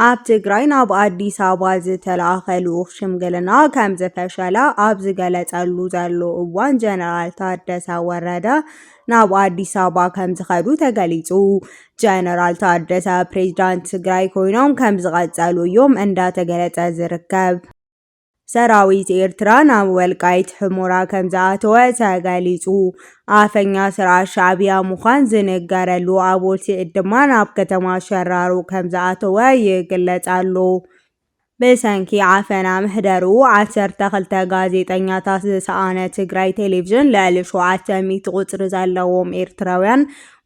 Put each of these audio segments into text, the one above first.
ኣብ ትግራይ ናብ ኣዲስ ኣበባ ዝተለኣኸ ልኡኽ ሽምግልና ከም ዝፈሸለ ኣብ ዝገለጸሉ ዘሎ እዋን፣ ጀነራል ታደሰ ወረደ ናብ ኣዲስ ኣበባ ከም ዝኸዱ ተገሊጹ። ጀነራል ታደሰ ፕሬዝዳንት ትግራይ ኮይኖም ከም ዝቐጸሉ እዮም እንዳተገለጸ ዝርከብ። ሰራዊት ኤርትራ ናብ ወልቃይት ሕሞራ ከም ዝኣተወ ተገሊጹ። ኣፈኛ ስርዓት ሻዕብያ ምዃን ዝንገረሉ ኣቦል ስዒድ ድማ ናብ ከተማ ሸራሮ ከም ዝኣተወ ይግለጽ ኣሎ። ብሰንኪ ዓፈና ምሕደርኡ ዓሰርተ ክልተ ጋዜጠኛታት ዝሰኣነ ትግራይ ቴሌቪዥን፣ ልዕሊ ሸውዓተ ሚእቲ ቁጽሪ ዘለዎም ኤርትራውያን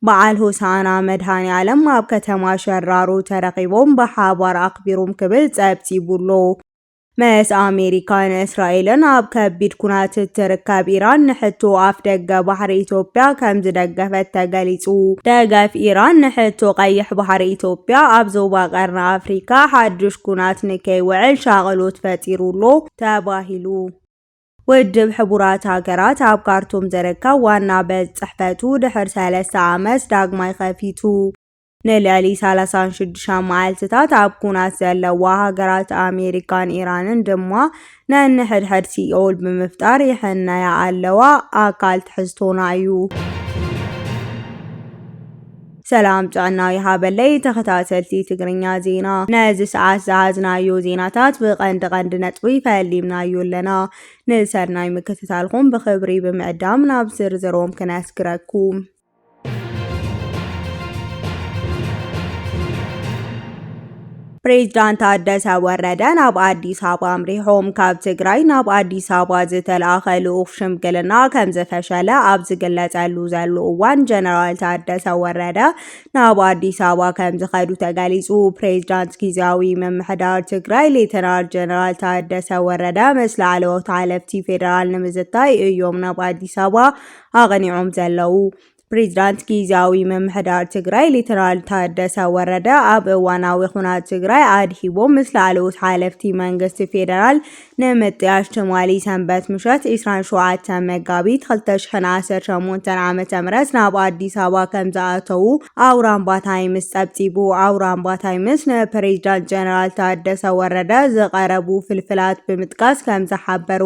በዓል ሆሳዕና መድሃኔ ዓለም ኣብ ከተማ ሸራሮ ተረኺቦም ብሓባር ኣኽቢሮም ክብል ጸብጺቡ ኣሎ። ምስ ኣሜሪካን እስራኤልን ኣብ ከቢድ ኩናት እትርከብ ኢራን፣ ንሕቶ ኣፍ ደገ ባሕሪ ኢትዮጵያ ከም ዝደገፈት ተገሊጹ። ደገፍ ኢራን ንሕቶ ቀይሕ ባሕሪ ኢትዮጵያ ኣብ ዞባ ቀርኒ ኣፍሪካ ሓድሽ ኩናት ንከይውዕል ሻቕሎት ፈጢሩ ኣሎ ተባሂሉ። ውድብ ሕቡራት ሃገራት ኣብ ካርቱም ዝርከብ ዋና ቤት ጽሕፈቱ ድሕሪ ሰለስተ ዓመት ዳግማይ ከፊቱ። ንልዕሊ ሰላሳን ሽዱሽተ መዓልትታት ኣብ ኩናት ዘለዋ ሃገራት ኣሜሪካን ኢራንን ድማ ነንሕድሕድ ሲኦል ብምፍጣር ይሕነያ ኣለዋ። ኣካል ትሕዝቶና እዩ። ሰላም ጥዕና ይሃበለይ ተኸታተልቲ ትግርኛ ዜና። ነዚ ሰዓት ዝሓዝናዮ ዜናታት ብቐንዲ ቀንዲ ነጥቢ ፈሊምናዮ ኣለና። ንሰናይ ምክትታልኩም ብኽብሪ ብምዕዳም ናብ ዝርዝሮም ክነስግረኩም። ፕሬዝዳንት ታደሰ ወረደ ናብ ኣዲስ ኣበባ ኣምሪሖም። ካብ ትግራይ ናብ ኣዲስ ኣበባ ዝተለኣኸ ልኡኽ ሽምግልና ከም ዝፈሸለ ኣብ ዝግለጸሉ ዘሎ እዋን፣ ጀነራል ታደሰ ወረደ ናብ ኣዲስ ኣበባ ከም ዝኸዱ ተገሊጹ። ፕሬዝዳንት ጊዜያዊ ምምሕዳር ትግራይ ሌተናል ጀነራል ታደሰ ወረደ ምስ ላዕለዎት ሓለፍቲ ፌደራል ንምዝታይ እዮም ናብ ኣዲስ ኣበባ ኣቕኒዖም ዘለዉ። ፕሬዝዳንት ጊዜያዊ ምምሕዳር ትግራይ ሌተናል ታደሰ ወረደ ኣብ እዋናዊ ኩናት ትግራይ ኣድሂቦም ምስ ላዕለዎት ሓለፍቲ መንግስቲ ፌደራል ንምጥያሽ ትማሊ ሰንበት ምሸት ዒስራን ሸውዓተን መጋቢት ክልተ ሽሕን ዓሰርተ ሸሞንተን ዓመተ ምህረት ናብ ኣዲስ ኣበባ ከም ዝኣተዉ ኣውራምባ ታይምስ ጸብጺቡ። ኣውራምባ ታይምስ ንፕሬዝዳንት ጀነራል ታደሰ ወረደ ዝቐረቡ ፍልፍላት ብምጥቃስ ከም ዝሓበሩ፣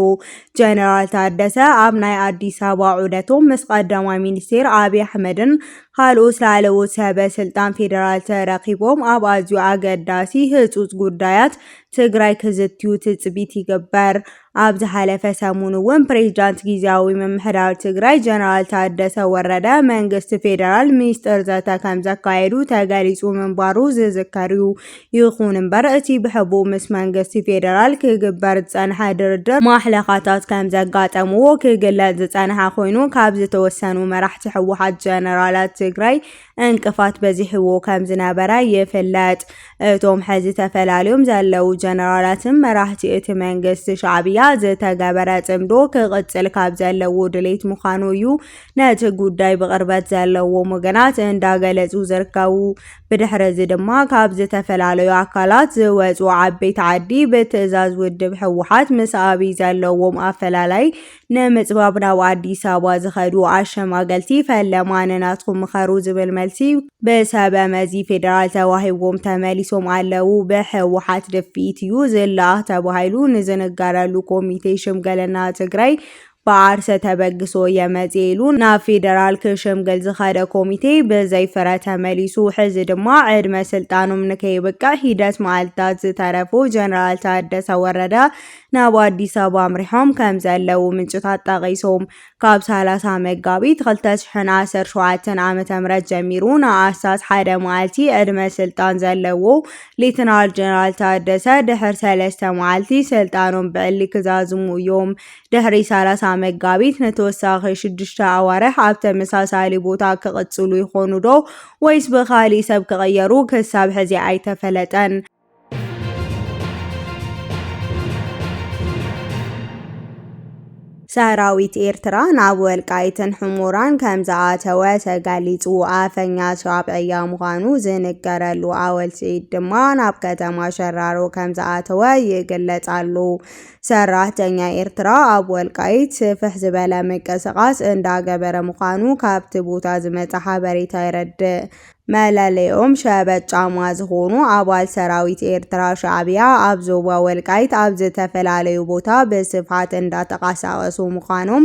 ጀነራል ታደሰ ኣብ ናይ ኣዲስ ኣበባ ዑደቶም ምስ ቀዳማይ ሚኒስቴር ኣብይ ኣሕመድን ካልኦት ላዕለዎት ሰበ ስልጣን ፌደራል ተረኺቦም ኣብ ኣዝዩ ኣገዳሲ ህጹጽ ጉዳያት ትግራይ ክዝትዩ ትጽቢት ይግበር። ኣብ ዝሓለፈ ሰሙን እውን ፕሬዝዳንት ጊዜያዊ ምምሕዳር ትግራይ ጀነራል ታደሰ ወረደ መንግስቲ ፌደራል ሚስጥር ዘተ ከም ዘካየዱ ተገሊጹ ምንባሩ ዝዝከር እዩ። ይኹን እምበር፣ እቲ ብሕቡእ ምስ መንግስቲ ፌደራል ክግበር ዝጸንሐ ድርድር ማሕለኻታት ከም ዘጋጠምዎ ክግለጽ ዝጸንሐ ኮይኑ፣ ካብ ዝተወሰኑ መራሕቲ ህወሓት ጀነራላት ትግራይ እንቅፋት በዚሕዎ ከም ዝነበረ ይፍለጥ። እቶም ሕዚ ተፈላልዮም ዘለዉ ጀነራላትን መራሕቲ እቲ መንግስቲ ሻዕብያ ዝተገበረ ጽምዶ ክቕጽል ካብ ዘለዎ ድሌት ምዃኑ እዩ ነቲ ጉዳይ ብቕርበት ዘለዎም ወገናት እንዳገለጹ ዝርከቡ። ብድሕሪ እዚ ድማ ካብ ዝተፈላለዩ ኣካላት ዝወጹ ዓበይቲ ዓዲ ብትእዛዝ ውድብ ህወሓት ምስ ኣብይ ዘለዎም ኣፈላላይ ንምጽባብ ናብ ኣዲስ ኣበባ ዝኸዱ ኣሸማገልቲ ፈለማ ንናትኩም ምኸሩ ዝብል መልሲ ብሰበ መዚ ፌደራል ተዋሂቦም ተመሊሶም ኣለዉ። ብህወሓት ድፍኢት እዩ ዝለኣኽ ተባሂሉ ንዝንገረሉ ኮሚቴ ሽምግልና ትግራይ ብዓርሰ ተበግሶ እየ መጽየ ኢሉ ናብ ፌደራል ክሽምግል ዝኸደ ኮሚቴ ብዘይ ፍረ ተመሊሱ። ሕዚ ድማ ዕድመ ስልጣኖም ንከይብቅዕ ሂደት መዓልታት ዝተረፉ ጀነራል ታደሰ ወረደ ናብ ኣዲስ ኣበባ ኣምሪሖም ከም ዘለዉ ምንጭታት ጠቒሶም። ካብ ሰላሳ መጋቢት ክልተ ሽሕን ዓሰርተ ሸውዓተን ዓመተ ምህረት ጀሚሩ ንኣስታት ሓደ መዓልቲ ዕድመ ስልጣን ዘለዎ ሌተናል ጀነራል ታደሰ ድሕሪ ሰለስተ መዓልቲ ስልጣኖም ብዕሊ ክዛዝሙ እዮም። ድሕሪ ሰላሳ መጋቢት ንተወሳኺ ሽዱሽተ ኣዋርሕ ኣብ ተመሳሳሊ ቦታ ክቕጽሉ ይኾኑ ዶ ወይስ ብኻሊእ ሰብ ክቕየሩ ክሳብ ሕዚ ኣይተፈለጠን። ሰራዊት ኤርትራ ናብ ወልቃይትን ሕሞራን ከም ዝኣተወ ተጋሊጹ። ኣፈኛ ሻዕብያ ምዃኑ ዝንገረሉ ኣወል ስዒድ ድማ ናብ ከተማ ሸራሮ ከም ዝኣተወ ይግለጽ ኣሎ። ሰራሕተኛ ኤርትራ ኣብ ወልቃይት ስፍሕ ዝበለ ምንቅስቓስ እንዳገበረ ምዃኑ ካብቲ ቦታ ዝመጸ ሓበሬታ የረድእ። መለለይኦም ሸበጥ ጫማ ዝኾኑ ኣባል ሰራዊት ኤርትራ ሻዕብያ ኣብ ዞባ ወልቃይት ኣብ ዝተፈላለዩ ቦታ ብስፍሓት እንዳተቃሳቀሱ ምዃኖም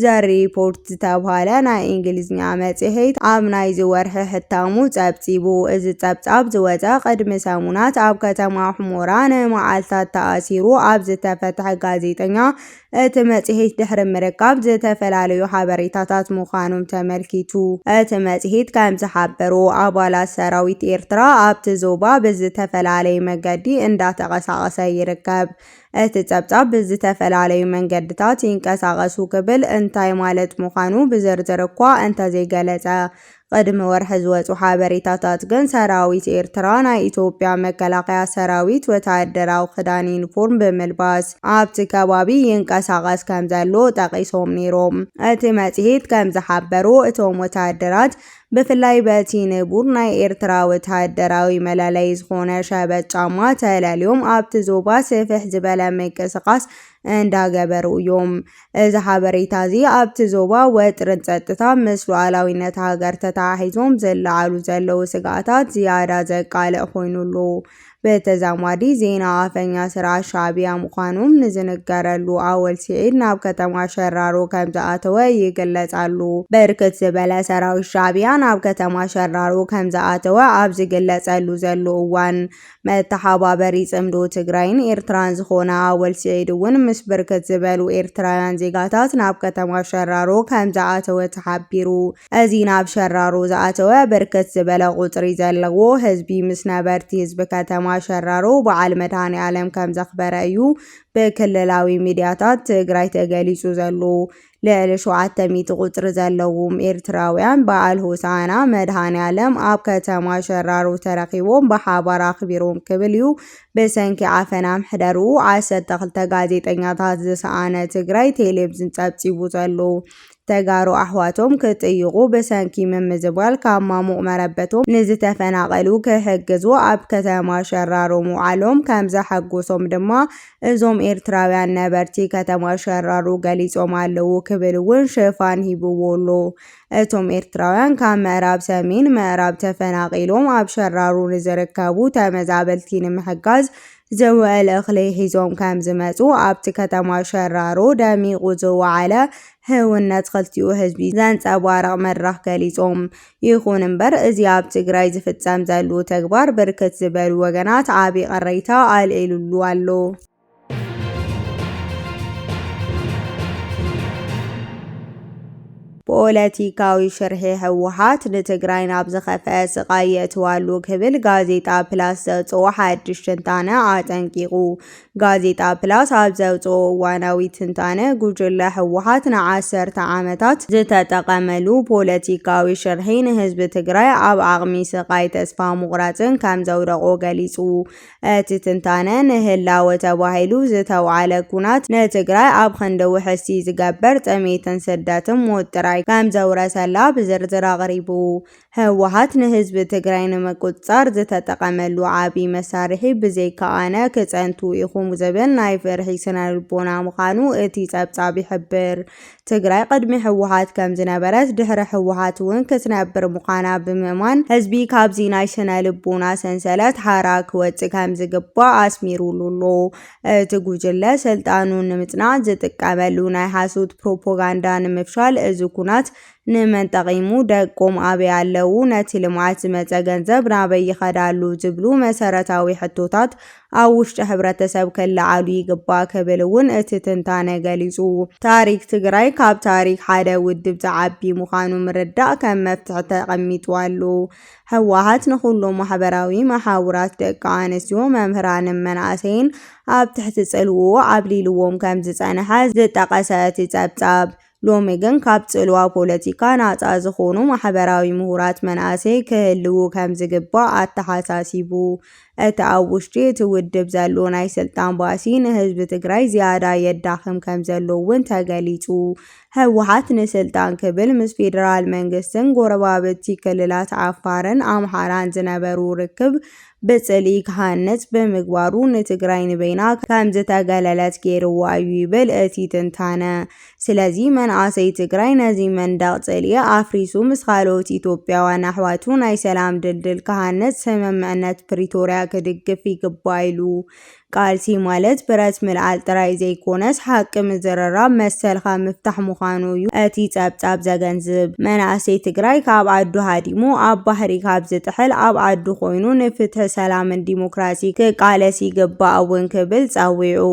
ዘ ሪፖርት ዝተብሃለ ናይ እንግሊዝኛ መጽሔት ኣብ ናይዚ ወርሒ ሕታሙ ጸብጺቡ። እዚ ጸብጻብ ዝወጸ ቅድሚ ሰሙናት ኣብ ከተማ ሑሞራ ንመዓልታት ተኣሲሩ ኣብ ዝተፈትሐ ጋዜጠኛ እቲ መጽሔት ድሕሪ ምርካብ ዝተፈላለዩ ሓበሬታታት ምዃኖም ተመልኪቱ። እቲ መጽሔት ከም ዝሓበሮ ኣባላት ሰራዊት ኤርትራ ኣብቲ ዞባ ብዝተፈላለየ መገዲ እንዳተቐሳቐሰ ይርከብ። እቲ ጸብጻብ ብዝተፈላለዩ መንገድታት ይንቀሳቐሱ ክብል እንታይ ማለት ምዃኑ ብዝርዝር እኳ እንተዘይገለጸ፣ ቅድሚ ወርሒ ዝወጹ ሓበሬታታት ግን ሰራዊት ኤርትራ ናይ ኢትዮጵያ መከላኸያ ሰራዊት ወተሃደራዊ ክዳን ዩኒፎርም ብምልባስ ኣብቲ ከባቢ ይንቀሳቐስ ከም ዘሎ ጠቒሶም ነይሮም። እቲ መጽሔት ከም ዝሓበሮ እቶም ወተሃደራት ብፍላይ በቲ ንቡር ናይ ኤርትራ ወተሃደራዊ መለለዪ ዝኾነ ሸበጥ ጫማ ተለልዮም ኣብቲ ዞባ ስፍሕ ዝበለ ምንቅስቓስ እንዳገበሩ እዮም። እዚ ሓበሬታ እዚ ኣብቲ ዞባ ወጥርን ጸጥታ ምስ ሉዓላዊነት ሃገር ተተሓሒዞም ዝለዓሉ ዘለዉ ስግኣታት ዝያዳ ዘቃልዕ ኮይኑ ኣሎ። ብተዛማዲ ዜና ኣፈኛ ስርዓት ሻዕብያ ምዃኖም ንዝንገረሉ ኣወል ስዒድ ናብ ከተማ ሸራሮ ከም ዝኣተወ ይግለጽ ኣሎ። ብርክት ዝበለ ሰራዊት ሻዕብያ ናብ ከተማ ሸራሮ ከም ዝኣተወ ኣብ ዝግለጸሉ ዘሎ እዋን፣ መተሓባበሪ ጽምዶ ትግራይን ኤርትራን ዝኾነ ኣወል ስዒድ እውን ምስ ብርክት ዝበሉ ኤርትራውያን ዜጋታት ናብ ከተማ ሸራሮ ከም ዝኣተወ ተሓቢሩ። እዚ ናብ ሸራሮ ዝኣተወ ብርክት ዝበለ ቁጽሪ ዘለዎ ህዝቢ ምስ ነበርቲ ህዝቢ ከተማ ሸራሮ በዓል መድሃኔ ዓለም ከም ዘኽበረ እዩ ብክልላዊ ሚድያታት ትግራይ ተገሊጹ ዘሎ። ልዕሊ ሸውዓተ ሚእቲ ቁጽሪ ዘለዎም ኤርትራውያን በዓል ሆሳዕና መድሃኔ ዓለም ኣብ ከተማ ሸራሮ ተረኺቦም ብሓባር ኣኽቢሮም ክብል እዩ ብሰንኪ ዓፈና ምሕደርኡ ዓሰርተ ክልተ ጋዜጠኛታት ዝሰኣነ ትግራይ ቴሌቪዥን ጸብጺቡ ዘሎ። ተጋሩ ኣሕዋቶም ክጥይቑ ብሰንኪ ምምዝባል ካብ ማሙቕ መረበቶም ንዝተፈናቐሉ ክሕግዙ ኣብ ከተማ ሸራሮ ምውዓሎም ከም ዘሐጎሶም ድማ እዞም ኤርትራውያን ነበርቲ ከተማ ሸራሮ ገሊጾም ኣለዉ ክብል እውን ሽፋን ሂብዎ ኣሎ። እቶም ኤርትራውያን ካብ ምዕራብ ሰሜን ምዕራብ ተፈናቒሎም ኣብ ሸራሮ ንዝርከቡ ተመዛበልቲ ንምሕጋዝ ዝውዕል እኽሊ ሒዞም ከም ዝመጹ ኣብቲ ከተማ ሸራሮ ደሚቑ ዝወዓለ ህውነት ክልቲኡ ህዝቢ ዘንጸባርቕ መድረኽ ገሊጾም። ይኹን እምበር፣ እዚ ኣብ ትግራይ ዝፍጸም ዘሎ ተግባር ብርክት ዝበሉ ወገናት ዓቢ ቅሬታ ኣልዒሉሉ ኣሎ። ፖለቲካዊ ሽርሒ ህወሓት ንትግራይ ናብ ዝኸፍአ ስቓይ የእትዋ ኣሎ ክብል ጋዜጣ ፕላስ ዘውፅኦ ሓድሽ ትንታነ ኣጠንቂቑ። ጋዜጣ ፕላስ ኣብ ዘውፅኦ እዋናዊ ትንታነ፣ ጉጅለ ህወሓት ንዓሰርተ ዓመታት ዝተጠቐመሉ ፖለቲካዊ ሽርሒ ንህዝቢ ትግራይ ኣብ ዓቕሚ ስቓይ፣ ተስፋ ምቑራፅን ከም ዘውደቖ ገሊፁ። እቲ ትንታነ ንህላወ ተባሂሉ ዝተውዓለ ኩናት ንትግራይ ኣብ ክንዲ ውሕስቲ ዝገበር ጥሜትን ስደትን ሞት ጥራይ ከም ዘውረሰላ ብዝርዝር ኣቕሪቡ። ህወሓት ንህዝቢ ትግራይ ንምቁፅፃር ዝተጠቐመሉ ዓብዪ መሳርሒ ብዘይከኣነ ክፀንቱ ኢኹም ዝብል ናይ ፍርሒ ስነ ልቦና ምዃኑ እቲ ጸብጻብ ይሕብር። ትግራይ ቅድሚ ህወሓት ከም ዝነበረት ድሕሪ ህወሓት እውን ክትነብር ምዃና ብምእማን ህዝቢ ካብዚ ናይ ስነ ልቦና ሰንሰለት ሓራ ክወፅእ ከም ዝግባእ ኣስሚሩሉ ኣሎ። እቲ ጉጅለ ስልጣኑ ንምጽናዕ ዝጥቀመሉ ናይ ሓሶት ፕሮፓጋንዳ ንምፍሻል እዚ ኩናት ንመን ጠቒሙ? ደቆም ኣበይ ኣለዉ? ነቲ ልምዓት ዝመጸ ገንዘብ ናበይ ይኸድ ኣሎ? ዝብሉ መሰረታዊ ሕቶታት ኣብ ውሽጢ ሕብረተሰብ ክለዓሉ ይግባእ ክብል እውን እቲ ትንታነ ገሊጹ። ታሪክ ትግራይ ካብ ታሪክ ሓደ ውድብ ዝዓቢ ምዃኑ ምርዳእ ከም መፍትሒ ተቐሚጡ ኣሎ። ህወሓት ንኹሎም ማሕበራዊ መሓውራት ደቂ ኣንስትዮ፣ መምህራንን መናእሰይን ኣብ ትሕቲ ጽልውኡ ዓብሊልዎም ከም ዝጸንሐ ዝጠቐሰ እቲ ጸብጻብ፣ ሎሚ ግን ካብ ጽልዋ ፖለቲካ ናጻ ዝኾኑ ማሕበራዊ ምሁራት መናእሰይ ክህልዉ ከም ዝግባእ ኣተሓሳሲቡ። እቲ ኣብ ውሽጢ እቲ ውድብ ዘሎ ናይ ስልጣን ባእሲ ንህዝቢ ትግራይ ዝያዳ የዳኽም ከም ዘሎ እውን ተገሊጹ። ህወሓት ንስልጣን ክብል ምስ ፌደራል መንግስትን ጎረባብቲ ክልላት ዓፋርን ኣምሓራን ዝነበሩ ርክብ ብጽልኢ ክሃንጽ ብምግባሩ ንትግራይ ንበይና ከም ዝተገለለት ገይርዋ እዩ ይብል እቲ ትንታነ። ስለዚ መንኣሰይ ትግራይ ነዚ መንደቕ ጽልኢ ኣፍሪሱ ምስ ካልኦት ኢትዮጵያውያን ኣሕዋቱ ናይ ሰላም ድልድል ክሃንጽ ስምምዕነት ፕሪቶርያ ክድግፍ ይግባእ ኢሉ። ቃልሲ ማለት ብረት ምልዓል ጥራይ ዘይኮነስ ሓቂ ምዝርራብ መሰልካ ምፍታሕ ምዃኑ እዩ እቲ ጸብጻብ ዘገንዝብ። መናእሰይ ትግራይ ካብ ዓዱ ሃዲሙ ኣብ ባሕሪ ካብ ዝጥሕል ኣብ ዓዱ ኮይኑ ንፍትሒ ሰላምን ዲሞክራሲ ክቃለስ ይግባእ እውን ክብል ጸዊዑ።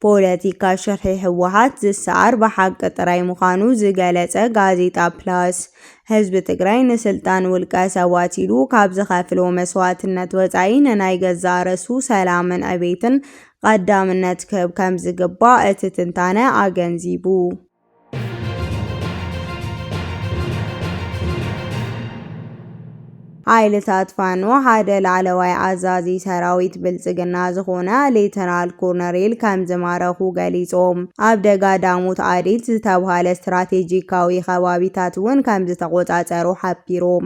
ፖለቲካ ሽርሒ ህወሓት ዝሰዓር ብሓቂ ጥራይ ምዃኑ ዝገለጸ ጋዜጣ ፕላስ፣ ህዝቢ ትግራይ ንስልጣን ውልቀ ሰባት ኢሉ ካብ ዝኸፍሎ መስዋእትነት ወጻኢ ንናይ ገዛእ ርእሱ ሰላምን ዕቤትን ቀዳምነት ክህብ ከም ዝግባእ እቲ ትንታነ ኣገንዚቡ። ሓይልታት ፋኖ ሓደ ላዕለዋይ ኣዛዚ ሰራዊት ብልጽግና ዝኾነ ሌተናል ኮርነሬል ከም ዝማረኹ ገሊጾም። ኣብ ደጋ ዳሞት ኣዴት ዝተብሃለ ስትራቴጂካዊ ከባቢታት እውን ከም ዝተቆጻጸሩ ሓቢሮም።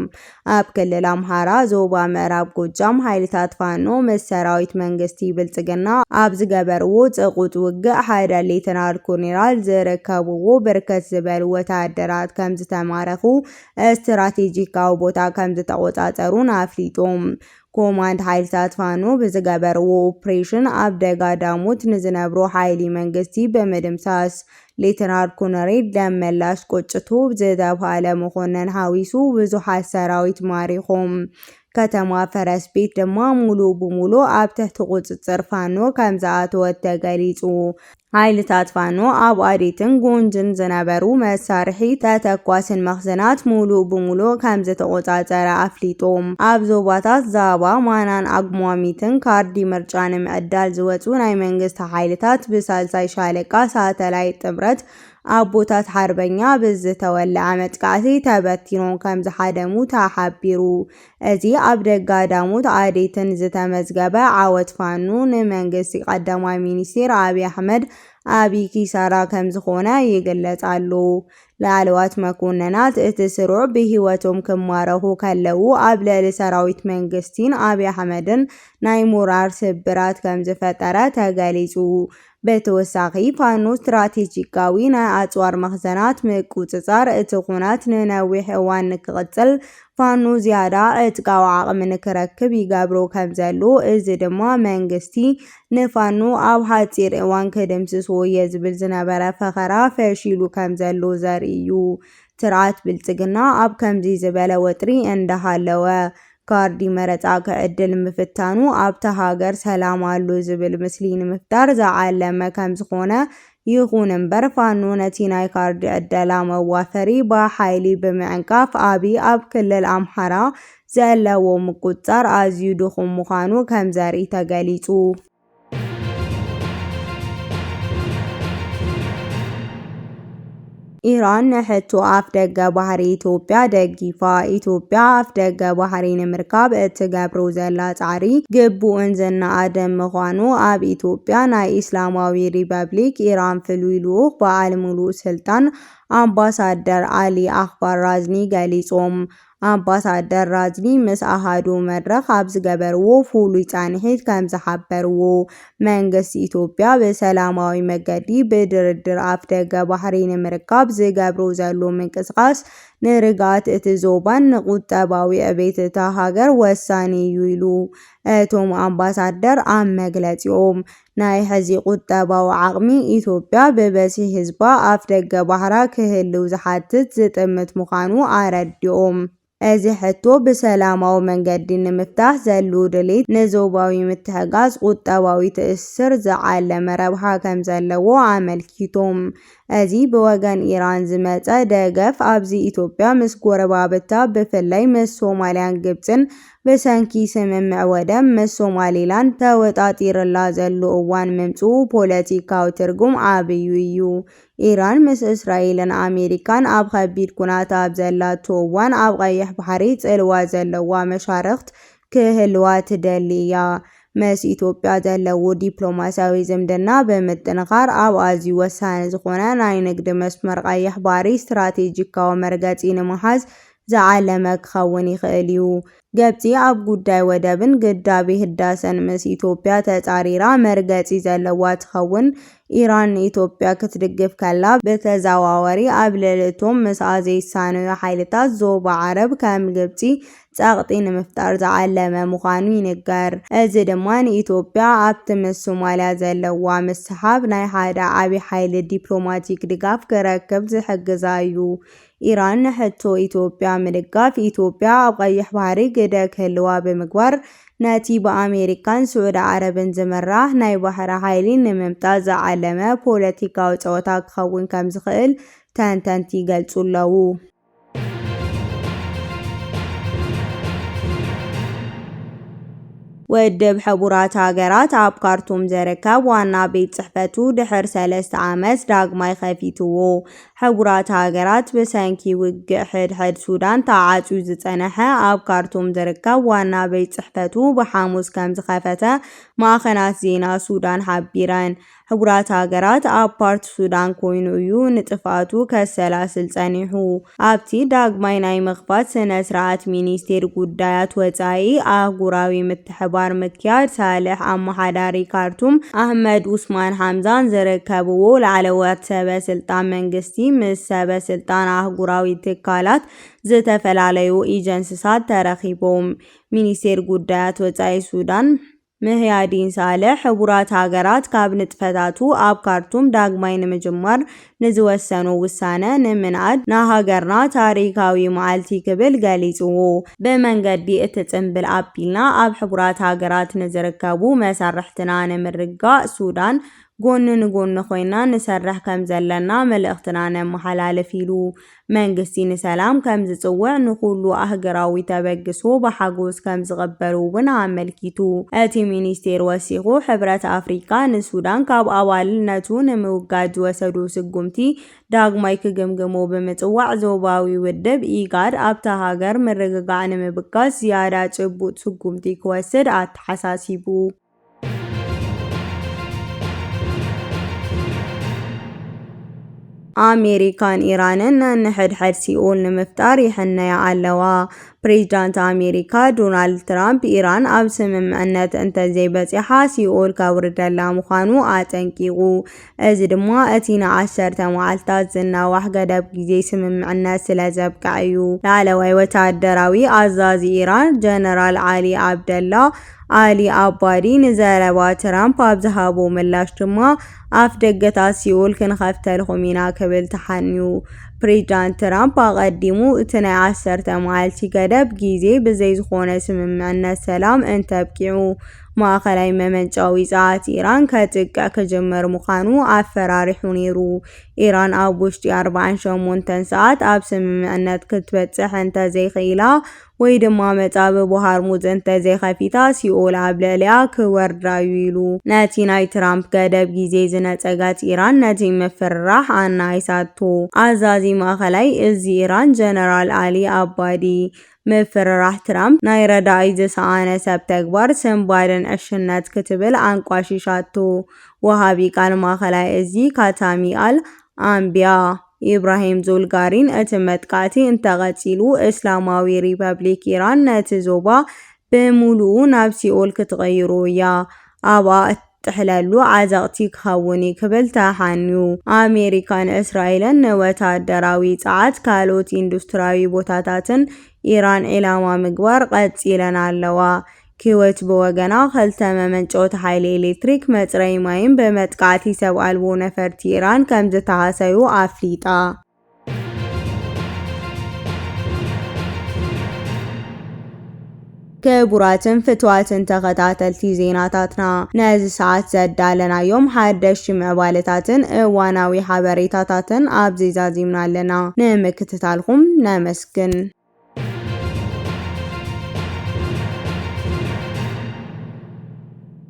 ኣብ ክልል ኣምሓራ ዞባ ምዕራብ ጎጃም ሓይልታት ፋኖ ምስ ሰራዊት መንግስቲ ብልጽግና ኣብ ዝገበርዎ ጽቑጥ ውግእ ሓደ ሌተናል ኮርኔራል ዝርከብዎ ብርክት ዝበሉ ወታደራት ከም ዝተማረኹ ስትራቴጂካዊ ቦታ ከም ዝተቆጻጸሩን ኣፍሊጦም። ኮማንድ ሓይልታት ፋኖ ብዝገበርዎ ኦፕሬሽን ኣብ ደጋ ዳሞት ንዝነብሩ ሓይሊ መንግስቲ ብምድምሳስ ሌተናል ኮነሬል ደመላሽ ቆጭቶ ዝተብሃለ መኮነን ሓዊሱ ብዙሓት ሰራዊት ማሪኾም። ከተማ ፈረስ ቤት ድማ ሙሉእ ብሙሉእ ኣብ ትሕቲ ቁጽጽር ፋኖ ከም ዝኣተወት ተገሊጹ። ሓይልታት ፋኖ ኣብ ኣዴትን ጎንጅን ዝነበሩ መሳርሒ ተተኳስን መኽዘናት ሙሉእ ብሙሉእ ከም ዝተቆጻጸረ ኣፍሊጦም። ኣብ ዞባታት ዛባ፣ ማናን ኣጉማሚትን ካርዲ ምርጫ ንምዕዳል ዝወጹ ናይ መንግስቲ ሓይልታት ብሳልሳይ ሻለቃ ሳተላይት ጥምረት ኣቦታት ሓርበኛ ብዝተወለዐ መጥቃዕቲ ተበቲኖም ከም ዝሓደሙ ተሓቢሩ። እዚ ኣብ ደጋ ዳሞት ኣዴትን ዝተመዝገበ ዓወት ፋኖ ንመንግስቲ ቀዳማይ ሚኒስቴር ኣብይ ኣሕመድ ዓቢ ኪሳራ ከም ዝኾነ ይግለጽ ኣሎ። ላዕለዋት መኮንናት እቲ ስሩዕ ብህይወቶም ክማረኹ ከለዉ ኣብ ልዕሊ ሰራዊት መንግስቲን ኣብይ ኣሕመድን ናይ ሞራል ስብራት ከም ዝፈጠረ ተገሊጹ። ብተወሳኺ ፋኖ ስትራቴጂካዊ ናይ ኣጽዋር መኽዘናት ምቁጽጻር እቲ ኹናት ንነዊሕ እዋን ንክቕጽል ፋኖ ዝያዳ ዕጥቃዊ ዓቕሚ ንክረክብ ይገብሮ ከም ዘሎ፣ እዚ ድማ መንግስቲ ንፋኖ ኣብ ሓጺር እዋን ክድምስሶ እየ ዝብል ዝነበረ ፈኸራ ፈሺሉ ከም ዘሎ ዘርኢ እዩ። ስርዓት ብልጽግና ኣብ ከምዚ ዝበለ ወጥሪ እንዳሃለወ፣ ካርዲ መረጻ ክዕድል ምፍታኑ ኣብታ ሃገር ሰላም ኣሎ ዝብል ምስሊ ንምፍጣር ዝዓለመ ከም ዝኾነ፣ ይኹን እምበር ፋኖ ነቲ ናይ ካርዲ ዕደላ መዋፈሪ ብሓይሊ ብምዕንቃፍ ኣብይ ኣብ ክልል ኣምሓራ ዘለዎ ምቁጽጻር ኣዝዩ ድኹም ምዃኑ ከም ዘርኢ ተገሊጹ። ኢራን ንሕቶ ኣፍ ደገ ባሕሪ ኢትዮጵያ ደጊፋ። ኢትዮጵያ ኣፍ ደገ ባሕሪ ንምርካብ እትገብሮ ዘላ ጻዕሪ ግቡእን ዝነኣድን ምዃኑ ኣብ ኢትዮጵያ ናይ ኢስላማዊ ሪፐብሊክ ኢራን ፍሉይ ልኡኽ በዓል ሙሉእ ስልጣን ኣምባሳደር ኣሊ ኣኽባር ራዝኒ ገሊጾም። ኣምባሳደር ራዝኒ ምስ ኣሃዱ መድረኽ ኣብ ዝገበርዎ ፍሉይ ጻንሒት ከም ዝሓበርዎ፣ መንግስቲ ኢትዮጵያ ብሰላማዊ መገዲ ብድርድር ኣፍ ደገ ባሕሪ ንምርካብ ዝገብሮ ዘሎ ምንቅስቓስ ንርግኣት እቲ ዞባን ንቁጠባዊ ዕቤት እታ ሃገር ወሳኒ እዩ ኢሉ። እቶም ኣምባሳደር ኣብ መግለጺኦም፣ ናይ ሕዚ ቁጠባዊ ዓቕሚ ኢትዮጵያ ብበዝሒ ህዝባ ኣፍ ደገ ባሕራ ክህልው ዝሓትት ዝጥምት ምዃኑ ኣረዲኦም። እዚ ሕቶ ብሰላማዊ መንገዲ ንምፍታሕ ዘሎ ድሌት ንዞባዊ ምትሕጋዝ ቁጠባዊ ትእስር ዝዓለመ ረብሓ ከም ዘለዎ ኣመልኪቶም። እዚ ብወገን ኢራን ዝመጸ ደገፍ ኣብዚ ኢትዮጵያ ምስ ጎረባብታ ብፍላይ ምስ ሶማልያን ግብጽን ብሰንኪ ስምምዕ ወደብ ምስ ሶማሊላንድ ተወጣጢርላ ዘሎ እዋን ምምጽኡ ፖለቲካዊ ትርጉም ዓብዩ እዩ። ኢራን ምስ እስራኤልን ኣሜሪካን ኣብ ከቢድ ኩናት ኣብ ዘላቶ እዋን ኣብ ቀይሕ ባሕሪ ጽልዋ ዘለዋ መሻርኽት ክህልዋ ትደሊ እያ። ምስ ኢትዮጵያ ዘለዎ ዲፕሎማሲያዊ ዝምድና ብምጥንኻር፣ ኣብ ኣዝዩ ወሳኒ ዝኾነ ናይ ንግዲ መስመር ቀይሕ ባሕሪ ስትራቴጂካዊ መርገጺ ንምሓዝ ዝዓለመ ክኸውን ይኽእል እዩ። ግብጺ ኣብ ጉዳይ ወደብን ግድብ ህዳሰን ምስ ኢትዮጵያ ተጻሪራ መርገጺ ዘለዋ ትኸውን። ኢራን ንኢትዮጵያ ክትድግፍ ከላ፣ ብተዘዋዋሪ ኣብ ልዕሊ እቶም ምስኣ ዘይሳነዩ ሓይልታት ዞባ ዓረብ ከም ግብጺ ጸቕጢ ንምፍጣር ዝዓለመ ምዃኑ ይንገር። እዚ ድማ ንኢትዮጵያ ኣብቲ ምስ ሶማልያ ዘለዋ ምስሓብ ናይ ሓደ ዓቢ ሓይሊ ዲፕሎማቲክ ድጋፍ ክረክብ ዝሕግዛ እዩ። ኢራን ንሕቶ ኢትዮጵያ ምድጋፍ፣ ኢትዮጵያ ኣብ ቀይሕ ባሕሪ ግደ ክህልዋ ብምግባር፣ ነቲ ብኣሜሪካን ስዑዲ ዓረብን ዝምራሕ ናይ ባሕሪ ሓይሊ ንምምጣጥ ዝዓለመ ፖለቲካዊ ጸወታ ክኸውን ከም ዝኽእል ተንተንቲ ይገልጹ ኣለዉ። ውድብ ሕቡራት ሃገራት ኣብ ካርቱም ዝርከብ ዋና ቤት ጽሕፈቱ ድሕር ሰለስተ ዓመት ዳግማይ ከፊትዎ። ሕቡራት ሃገራት ብሰንኪ ውግእ ሕድሕድ ሱዳን ተዓጽዩ ዝጸንሐ ኣብ ካርቱም ዝርከብ ዋና ቤት ጽሕፈቱ ብሓሙስ ከም ዝኸፈተ ማዕኸናት ዜና ሱዳን ሓቢረን። ሕቡራት ሃገራት ኣብ ፓርት ሱዳን ኮይኑ እዩ ንጥፍኣቱ ከሰላስል ጸኒሑ። ኣብቲ ዳግማይ ናይ ምኽፋት ስነ ስርዓት ሚኒስቴር ጉዳያት ወጻኢ ኣህጉራዊ ምትሕባር ምክያድ ሳልሕ ኣመሓዳሪ ካርቱም ኣህመድ ኡስማን ሓምዛን ዝርከብዎ ላዕለዎት ሰበ ስልጣን መንግስቲ ምስ ሰበ ስልጣን ኣህጉራዊ ትካላት ዝተፈላለዩ ኤጀንስታት ተረኺቦም። ሚኒስቴር ጉዳያት ወጻኢ ሱዳን ምህያዲን ሳልሕ፣ ሕቡራት ሃገራት ካብ ንጥፈታቱ ኣብ ካርቱም ዳግማይ ንምጅማር ንዝወሰኖ ውሳነ ንምንኣድ ንሃገርና ታሪካዊ መዓልቲ ክብል ገሊጽዎ። ብመንገዲ እቲ ጽምብል ኣቢልና ኣብ ሕቡራት ሃገራት ንዝርከቡ መሳርሕትና ንምርግጋእ ሱዳን ጎኒ ንጎኒ ኮይና ንሰርሕ ከም ዘለና መልእኽትና ነመሓላልፍ ኢሉ። መንግስቲ ንሰላም ከም ዝጽውዕ ንኹሉ ኣህገራዊ ተበግሶ ብሓጎስ ከም ዝቕበል እውን ኣመልኪቱ። እቲ ሚኒስቴር ወሲኹ፣ ሕብረት ኣፍሪካ ንሱዳን ካብ ኣባልነቱ ንምውጋድ ዝወሰዶ ስጉምቲ ዳግማይ ክግምግሞ ብምጽዋዕ፣ ዞባዊ ውድብ ኢጋድ ኣብታ ሃገር ምርግጋዕ ንምብጋስ ዝያዳ ጭቡጥ ስጉምቲ ክወስድ ኣተሓሳሲቡ። ኣሜሪካን ኢራንን ነንሕድሕድ ሲኦል ንምፍጣር ይሕነያ ኣለዋ። ፕሬዚዳንት ኣሜሪካ ዶናልድ ትራምፕ፣ ኢራን ኣብ ስምምዕነት እንተዘይበጺሓ ሲኦል ከውርደላ ምዃኑ ኣጠንቂቑ። እዚ ድማ እቲ ንዓሰርተ መዓልታት ዝናዋሕ ገደብ ግዜ ስምምዕነት ስለ ዘብቅዐ እዩ። ላዕለዋይ ወተሃደራዊ ኣዛዚ ኢራን ጀነራል ዓሊ ዓብደላ ኣሊ ኣባዲ ንዘረባ ትራምፕ ኣብ ዝሃቦ ምላሽ ድማ፣ ኣፍ ደገታት ሲኦል ክንኸፍተልኩም ኢና ክብል ተሓንዩ። ፕሬዚዳንት ትራምፕ ኣቐዲሙ፣ እቲ ናይ ዓሰርተ መዓልቲ ገደብ ግዜ ብዘይ ዝኾነ ስምምዕነት ሰላም እንተብቂዑ፣ ማእኸላይ መመንጨዊ ጸዓት ኢራን ከጥቅዕ ክጅምር ምዃኑ ኣፈራሪሑ ነይሩ። ኢራን ኣብ ውሽጢ ኣርባዓን ሸሞንተን ሰዓት ኣብ ስምምዕነት ክትበጽሕ እንተዘይኽኢላ፣ ወይ ድማ መጻብቦ ሃርሙዝ እንተዘይኸፊታ፣ ሲኦል ኣብ ልዕሊኣ ክወርዳ እዩ ኢሉ። ነቲ ናይ ትራምፕ ገደብ ግዜ ዝነጸገት ኢራን ነቲ ምፍርራሕ ኣናኢሳቶ። ኣዛዚ ማእኸላይ እዚ ኢራን ጀነራል ኣሊ ኣባዲ፣ ምፍርራሕ ትራምፕ ናይ ረዳኢ ዝሰኣነ ሰብ ተግባር ስንባደን ዕሽነት ክትብል ኣንቋሺሻቶ። ወሃቢ ቃል ማእኸላይ እዚ ካታሚ ኣል ኣንቢያ ኢብራሂም ዞልጋሪን፣ እቲ መጥቃዕቲ እንተቐጺሉ፣ እስላማዊ ሪፐብሊክ ኢራን ነቲ ዞባ ብምሉኡ ናብ ሲኦል ክትቕይሮ እያ፣ ኣብኣ እትጥሕለሉ ዓዘቕቲ ክኸውን እዩ ክብል ተሓንዩ። ኣሜሪካን እስራኤልን ንወታደራዊ ጸዓት፣ ካልኦት ኢንዱስትሪያዊ ቦታታትን ኢራን ዒላማ ምግባር ቀጺለን ኣለዋ። ኩዌት ብወገና፣ ክልተ መመንጨውቲ ሓይሊ ኤሌክትሪክ፣ መጽረዪ ማይን ብመጥቃዕቲ ሰብ ኣልቦ ነፈርቲ ኢራን ከም ዝተሃሰዩ ኣፍሊጣ። ክቡራትን ፍትዋትን ተኸታተልቲ ዜናታትና፣ ነዚ ሰዓት ዘዳለናዮም ሓደሽቲ ምዕባለታትን እዋናዊ ሓበሬታታትን ኣብዚ ዛዚምና ኣለና። ንምክትታልኩም ነመስግን።